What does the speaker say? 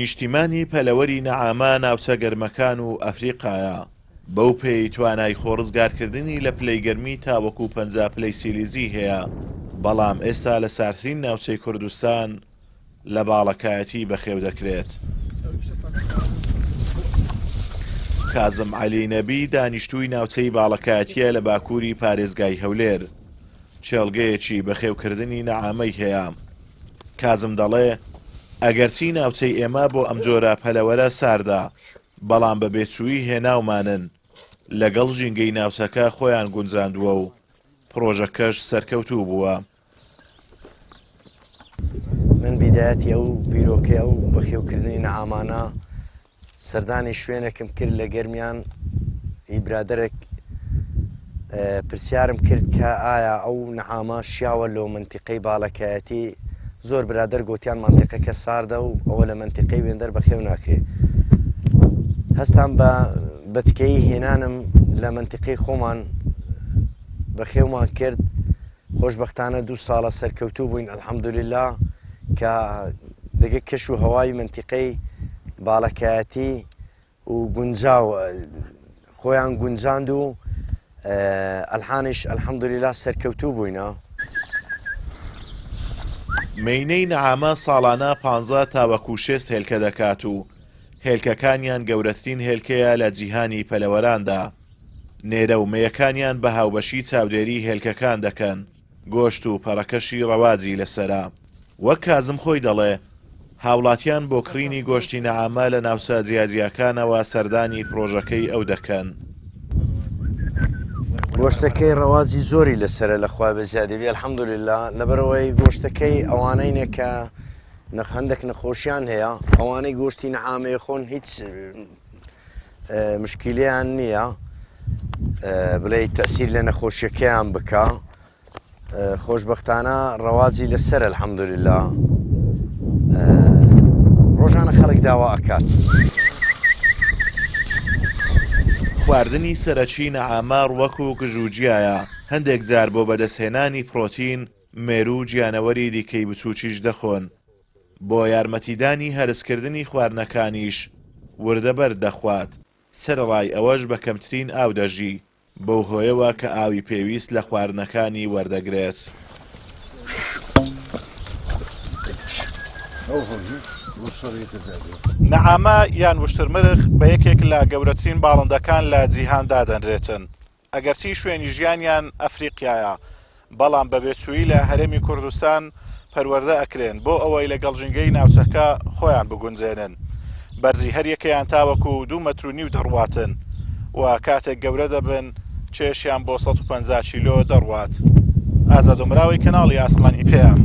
نیشتیمانی پەلەوەری نەعامە ناوچە گەرمەکان و ئەفریقایە، بەو پێیەی توانای خۆ ڕزگارکردنی لە پلەی گەرمی تاوەکو 50 پلەی سیلیزی هەیە، بەڵام ئێستا لە ساردترین ناوچەی کوردستان لە باڵەکایەتی بەخێو دەکرێت. کازم عەلی نەبی دانیشتووی ناوچەی باڵەکایەتییە لە باکووری پارێزگای هەولێر، کێڵگەیەکی بەخێوکردنی نەعامەی هەیە. کازم دەڵێ، ئەگەرچی ناوچەی ئێمە بۆ ئەمجۆرە پەلەوەرە ساردە، بەڵام بە بێچووی هێناومانن، لەگەڵ ژینگەی ناوچەکە خۆیان گونجاندووە و پڕۆژەکەش سەرکەوتوو بووە. من بیدایەتی ئەو بیرۆکەی ئەو بەخێوکردنی نەعامانە سەردانی شوێنێکم کرد لە گەرمیان ئی برادەرێک پرسیارم کرد کە ئایا ئەو نەعامە شیاوە لۆ منتیقەی باڵەکایەتی زۆر برادەر گۆتیان مەنتیقەکە ساردە و ئەوە لە مەنتیقەی وێندەر بەخێو ناکرێ هەستان بە بەچکەی هێنانم لە مەنتیقەی خۆمان بەخێومان کرد خۆشبەختانە دوو ساڵە سەرکەوتوو بووین الحمدللە کە دەگە کەش و هەوای مەنتیقەی باڵەکایەتی و گونجاو خۆیان گونجاند و ئەلحانیش الحمدللە سەرکەوتوو بووینە. مێینەی نەعامە ساڵانە پانزە تاوەکو شێست هێلکە دەکات و هێلکەکانیان گەورەترین هێلکەیە لە جیهانی پەلەوەراندا. نێرە و مێیەکانیان بە هاوبەشی چاودێری هێلکەکان دەکەن، گۆشت و پەڕەکەشی ڕەواجی لەسەرە. وەک کازم خۆی دەڵێ، هاوڵاتیان بۆ کڕینی گۆشتی نەعامە لە ناوچە جیاجیاکانەوە سەردانی پڕۆژەکەی ئەو دەکەن. گۆشتەکەی ڕەواجی زۆری لەسەرە لە خوای بەزیادی بێ الحمدللە لەبەرئەوەی گۆشتەکەی ئەوانەی نە کە هەندێک نەخۆشیان هەیە ئەوانەی گۆشتی نەعامەیە خۆن هیچ مشکیلەیان نییە بڵێ تەسیر لە نەخۆشیەکەیان بکە خۆشببختانە ڕەواجی لەسەر الحەمدللا ڕۆژانە خەڵک داوا ئەکات. خواردنی سەرەکی نەعامە ڕوەک و گژوگیایە، هەندێک جار بۆ بەدەستهێنانی پڕۆتین مێروو و گیانەوەری دیکەی بچووکیش دەخۆن. بۆ یارمەتیدانی هەرسکردنی خواردنەکانیش وردە بەرد دەخوات، سەرەڕای ئەوەش بە کەمترین ئاو دەژی، بەو هۆیەوە کە ئاوی پێویست لە خواردنەکانی وەردەگرێت. نەعامە یان وشترمرغ بە یەکێک لە گەورەترین باڵندەکان لە جیهان دادەنرێتن. ئەگەرچی شوێنی ژیانیان ئەفریقیایە، بەڵام بە بێچوویی لە هەرێمی کوردستان پەروەردە ئەکرێن بۆ ئەوەی لەگەڵ ژینگەی ناوچەکە خۆیان بگونجێنن. بەرزی هەریەکەیان تاوەکو دوو مەتر و نیو دەڕواتن و کاتێک گەورە دەبن کێشیان بۆ 150 کیلۆ دەڕوات. ئازاد ئۆمراوی کەناڵی ئاسمانی پەیام.